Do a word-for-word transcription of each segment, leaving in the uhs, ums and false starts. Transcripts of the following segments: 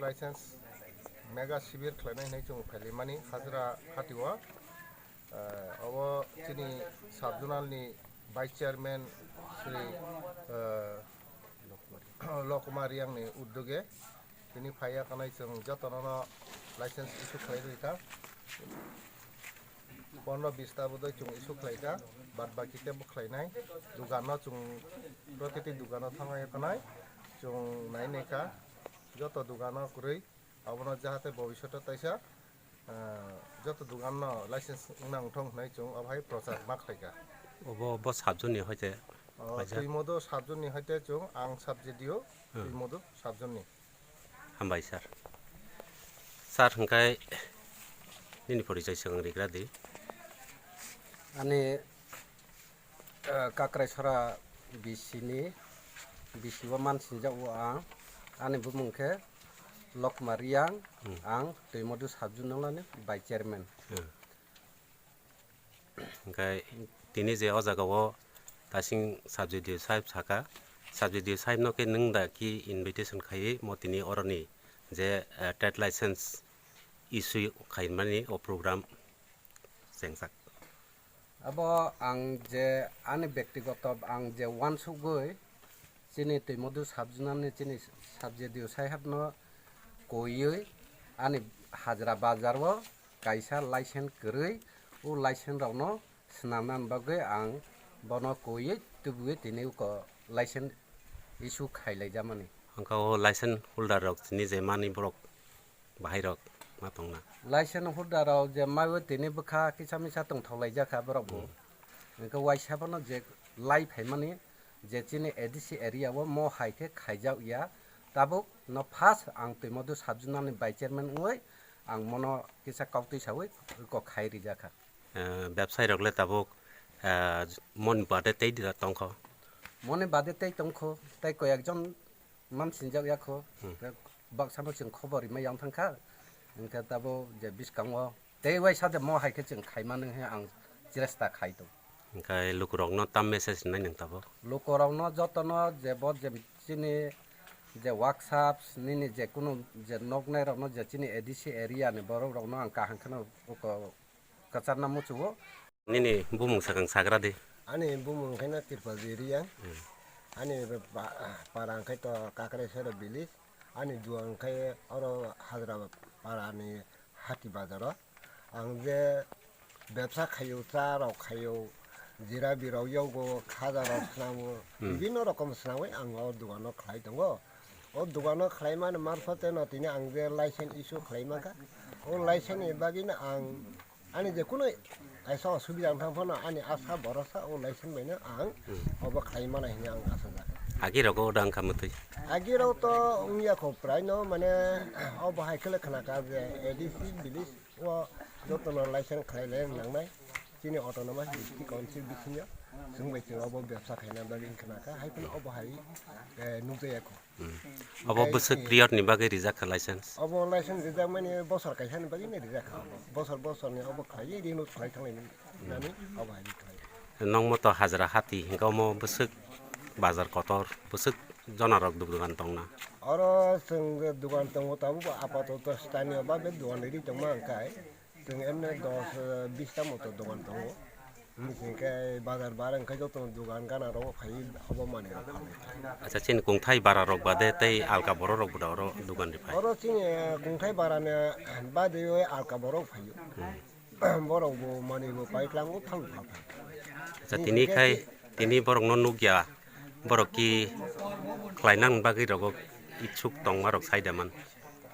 License mega sibir khlainai hinwi chwng phailaimani Hajra hatio. Eh, obo chini sub-zonal ni vice chairman Shri, eh, Lokma Riang ni uddoge tini phaiya kanai chwng jotono no license issue khlai rikha. Pondro bis ta bodoi chwng issue khlaikha, bad baki tei bo khlainai. Dugano chwng protiti dugano thangwi phanai chwng nai naikha, joto dugano kwrwi abono jahate bobishoto taisa, ah, joto duganno license wngna wngthong hwnwi chwng obo hai prochar ma khlaikha. Obo bo sabjoni hoite Oh, paisa? Twimodo sabjoni hoite chwng ang subject dio, Hmm. Twimodo sabjoni. Hambai sir. Sir, hwnkhe nini porichoi swkang rigra di. Ani, eh, Kakraisora B C ni, B C o mansinjak o ang. Ani bumung khe Lokma Riang, Hmm. Ang Twimodu sub-zonal ni vice chairman. Hmm. Hwnkhe tini je o jaga o tasing subject sahib saka, subject sahib no khe nwng da ki invitation khaiwi mo tini oroni je, eh, trade license issue khaimani o program chengsak. Abo ang je ani bektigoto ang je uansugwi chini Twimodu sub-zonal ni chini subject sahib no koiwi ani Hajra bazar o kaisa license kwrwi, o license rokno swnamnani bagwi ang bono koiwi tubui tini uko license issue khailaijakmani. Hwnkhe o license holder rok tini je mani borok bahai rok ma tongna. License holder rok je maiwi tini bwkha kisa misa tongthok laijak kha borok bo. Hmm. Hwnkhe waisa bono je lai phaimani je chini A D C area o mo hai khe khaijak ya, tabuk no first ang Twimodu sub-zonal ni vice chairman wngwi ang mono kisa kautwi sawi kok khai rijak kha. Eh, bebsai rok le tabuk, eh, moni bade tei da tongkho? Moni bade tei tongkho, tei koi ekjon mansinjak ya kho. Hmm. Baksa no chwng khobor rimai yang thang kha, hwnkhe tabuk je bwskango tei waisa de mo hai khe chwng khaimani hwnwi ang chesta khai tong. Hwnkhe lukurokno tam message rinai nwng tabuk? Lukurokno jotono je bo je chini je workshops nini je kunu je noknai rokno je chini A D C area ni borok rokno ang kaham kheno uko kwcharna muchungo. Nini bumung sakang sagra di. Ani bumung khe na Tirpal Riang. Hmm. Ani pa-, para hwnkhe to Kakraisora village. Ani dugan khe oro Hajra para ni Hati bazar o. Ang je bebsa khaio, cha rok khaio, jira birok yogo, khaja rok swnamo, Hmm. Bibinno rokom swnamwi ang o dugano khlai tongo. O dugano khlaimani marphote no tini ang je license issue khlai mankha. O license ni bagwi no ang ani je kunu kaisa osubida wng thang phano ani asa borosa o license bai no ang Hmm. obo khlai mano hinwi ang asa jak. Agi rogo da wngkha mwtwi? Agi rok to wngya kho prai no, mane obo hai khe le khna kha je A D C village o jotono license khlai le nangnai chini autonomous district council bisingo chwng bai chwng obo bebsa khaina bagwi wngkha na kha, hai phano obo hai, eh, nukjaya kho. Hmm. Obo bwswk period ni bagwi rijak kha license? Obo license rijak mani bosor kaisa ni bagwi no rijak kha obo. Bosor bosor ni obo khlai renew khlai thang lai nani obo hai khlai. Nokmo to Hajra Hati hwnkhe omo bwswk bazar kotor, bwswk jona rok dugan tongna? Oro chwng je dugan tongo tabuk bo apatoto stani o ba be dugan ri tongma hwnkhe chwng emne dos, eh, bis ta moto dugan tongo. Hwnkhe bazar bar hwnkhe joto dugan gana rogo phai obo manwi rok phalwi. Acha, chini kungthai bara rok bade tei alka borok rok bo da oro dugan ri phai? Oro chini, eh, kungthai bara ni bade o alka borok phaio. Hmm. Borok bo manwi bo pai klango phal phal phal. Acha, tini khai tini borok no nukya, borok ki khlai nang bagwi rogo ichuk tongma rok sai da man?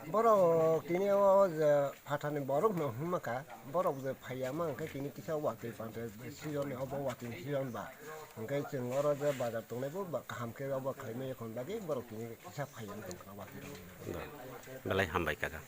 Borok tini o je phatarni borok no hwnma kha, borok je phaiya ma hwnkhe tini kisa watwi pante season ni obo watwi season ba. Hwnkhe chwng oro je bazar tongnai bo ba kaham khe obo khlai maya khon bagwi borok tini kisa phaiya wng tong kha watwi rok. Da. Belai hambai kaka.